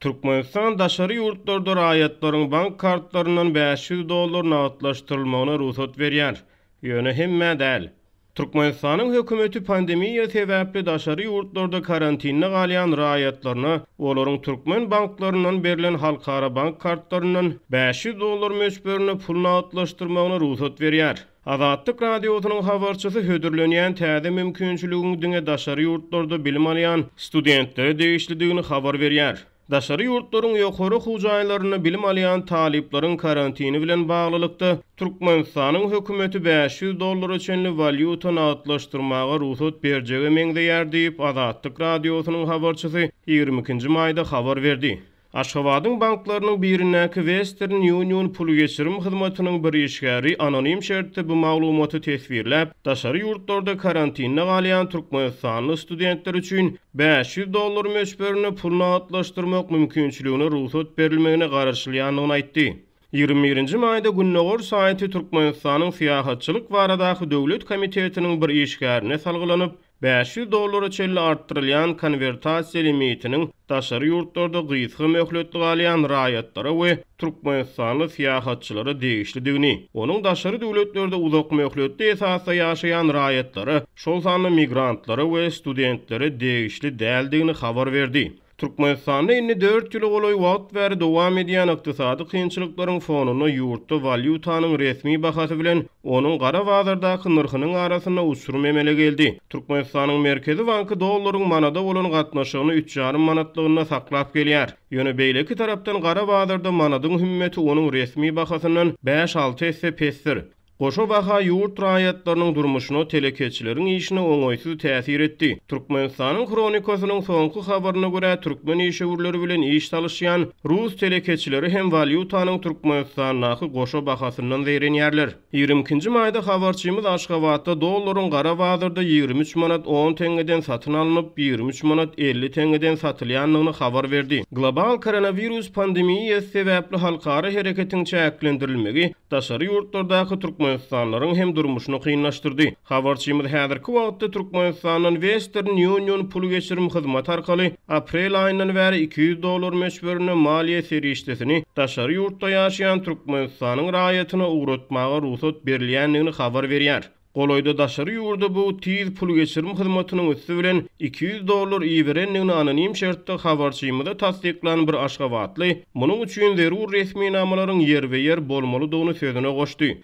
Türkmenistan daşary ýurtlarda raýatlaryň bank kartlaryndan 500 dollar nagtlaşdyrylmagyna rugsat berýär. Ýöne hemmä däl. Türkmenistanyň hökümeti pandemiýa sebäpli daşary ýurtlarda karantinde galýan raýatlaryna olaryň türkmen banklaryndan berlen halkara bank kartlaryndan 500 dollar möçberinde pul nagtlaşdyrmagyna rugsat berýär. Azatlyk Radiosynyň habarçysy hödürlenýän täze mümkinçiligiň diňe daşary ýurtlarda bilim alýan studentlere degişlidigini habar berýär. Daşary ýurtlaryň ýokary okuw jaýlarynda bilim alýan talyplaryň karantini bilen baglylykda, Türkmenistanyň hökümeti 500 dollara çenli walýuta nagtlaşdyrmaga rugsat berjege meňzeýär diýip, Azatlyk Radiosynyň habarçysy 22-nji maýda habar berdi. Aşgabadyň banklarynyň birindäki Western Union pul geçirim hyzmatynyň bir işgäri anonim şertde bu maglumaty teswirläp, daşary ýurtlarda karantinde galýan türkmenistanly studentler üçin 500 dollar möçberinde pul nagtlaşdyrmak mümkinçiligine rugsat berilmegine garaşylýandygyny aýtdy. 21-nji maýda Gündogar saýty Türkmenistanyň Syýahatçylyk baradaky döwlet komitetiniň bir işgärine salgylanyp, 500 dollara çenli artdyrylýan konwertasiýa limitiniň daşary ýurtlarda gysga möhletli galýan raýatlara we türkmenistanly syýahatçylara degişlidigini, onuň daşary döwletlerde uzak möhletli esasda ýaşaýan raýatlara, şol sanda migrantlara we studentlere degişli däldigini habar berdi. Türkmenistanda indi dört ýyla golaý wagt bäri dowam edýän ykdysady kynçylyklaryň fonunda ýurtda walýutanyň resmi bahasy bilen onuň gara bazardaky nyrhynyň arasynda uçurum emele geldi. Türkmenistanyň Merkezi banky dollaryň manada bolan gatnaşygyny üç ýarym manatlygynda saklap gelýär. Ýöne beýleki tarapdan gara bazarda manadyň hümmeti onuň resmi bahasyndan bäş-alty esse pesdir. Goşa baha ýurt raýatlarynyň durmuşyna, telekeçileriň işine oňaýsyz täsir etdi. Türkmenistanyň Hronikasynyň soňky habaryna görä, türkmen işewürleri bilen iş salyşýan rus telekeçileri hem walýutanyň Türkmenistandaky goşa bahasyndan zeýrenýärler. 22-nji maýda habarçymyz Aşgabatda dollaryň gara bazarda 23 manat 10 teňňeden satyn alnyp, 23 manat 50 teňňeden satylýandygyny habar berdi. Global koronawirus pandemiýasy sebäpli halkara hereketiň çäklendirilmegi daşary ýurtlardaky türkmenistanlylaryň hem durmuşyny kynlaşdyrdy. Habarçymyz häzirki wagtda Türkmenistandan Western Union pul geçirim hyzmaty arkaly aprel aýyndan bäri 200 dollar möçberinde maliýe serişdesini daşary ýurtda ýaşaýan Türkmenistanyň raýatyna ugratmaga rugsat berilýändigini habar berýär. Golaýda daşary ýurda bu tiz pul geçirim hyzmatynyň üsti bilen 200 dollar iberendigini anonim şertde habarçymyza tassyklan bir aşgabatly munuň üçin zerur resminamalaryň ýerbe-ýer bolmalydygyny sözüne goşdy.